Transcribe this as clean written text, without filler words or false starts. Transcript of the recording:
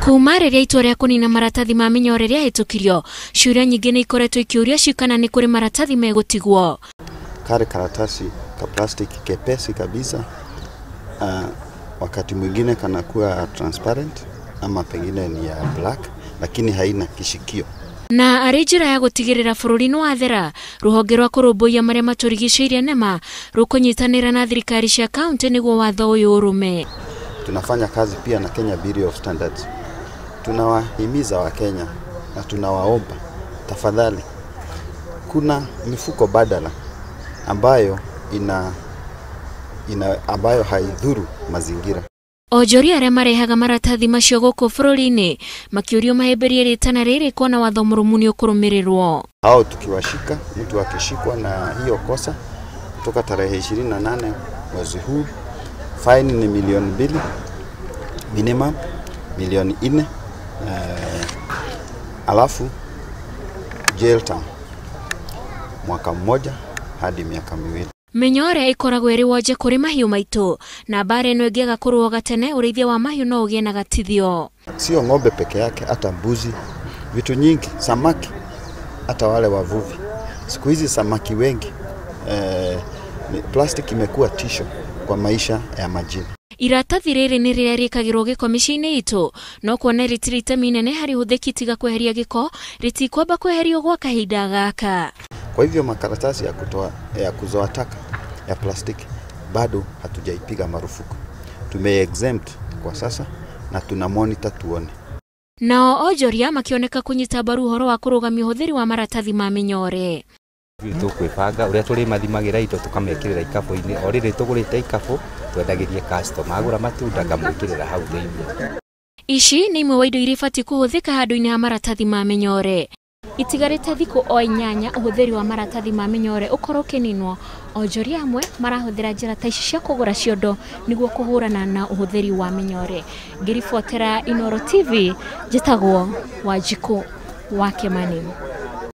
Kuma rĩrĩa itua rĩa kũnina maratathi ma mĩnyore rĩahĩtũkirio, ciũria nyingĩ nĩ ikoretwo ikĩũrio cikana nĩ kũrĩ maratathi megũtigwo. Kare karatasi ka plastiki kepesi kabisa, wakati mwingine kanakuwa transparent ama pengine ni ya black, lakini haina kishikio. Na arĩ njĩra ya gũtigĩrĩra bũrũri nĩ wathera, rũhonge rwa kũrũmbũiya marĩa matũrigicĩirie NEMA rũkũnyitanĩra na thirikari cia kaunti nĩguo watho ũyũ ũrũme. Tunafanya kazi pia na Kenya Bureau of Standards. Tunawahimiza Wakenya na tunawaomba tafadhali, kuna mifuko badala ambayo ambayo haidhuru mazingira. Onjoria arĩa marehaga maratathi macio gũkũ bũrũri-inĩ makĩũrio mahĩmbĩrie rĩtana rĩrĩ kuona watho mũrũmu nĩ ũkũrũmĩrĩrwo. Hao tukiwashika, mtu akishikwa na hiyo kosa kutoka tarehe 28 mwezi huu, faini ni 2 milioni minimum, 4 milioni, alafu jail term mwaka mmoja hadi miaka 2. Mĩnyore ĩkoragwo ĩrĩ wonje kũrĩ mahiũ maitũ na mbara ĩno ĩngĩaga kũrũo gatene ũrĩithia wa mahiũ no ũgĩe na gatithio. Sio ng'ombe peke yake, hata mbuzi, vitu nyingi, samaki, hata wale wavuvi. Siku hizi samaki wengi, plastic imekuwa tisho kwa maisha ya majini. Iratathi rĩrĩ nĩ rĩrĩa rĩkagĩrwo gĩko mĩciĩ-inĩ itũ, no kuona rĩtirĩ itemi inene harĩ ũhũthĩki tiga kweheria gĩko, rĩtikwamba kweherio gwa kahinda gaka. Kwa hivyo makaratasi ya kuzoa taka ya plastiki bado hatujaipiga marufuku. Tume exempt kwa sasa na tuna monitor tuone. Nao onjoria makĩoneka kũnyita mbaru ũhoro wa kũrũgamia ũhũthĩri wa maratathi ma mĩnyore. Tũkwĩbanga ũrĩa tũrĩmathimagĩra indo tũkamekĩrĩra ikabũ-inĩ, o rĩrĩ tũgũrĩte ikabũ twendagĩrie customer, agũra matunda ngamwĩkĩrĩra hau thĩinĩ. Ici nĩ imwe wa indo iria ibatiĩ kũhũthĩka handũ-inĩ ha maratathi ma mĩnyore. Itigarĩte thikũ o 8 ũhũthĩri wa maratathi ma mĩnyore ũkorwo ũkĩninwo. Onjoria amwe marahũthĩra njĩra ta ici cia kũgũra ciondo nĩguo kũhũrana na ũhũthĩri wa mĩnyore. Ngĩribotera Inooro TV, njĩtagwo Wanjikũ wa Kĩmani.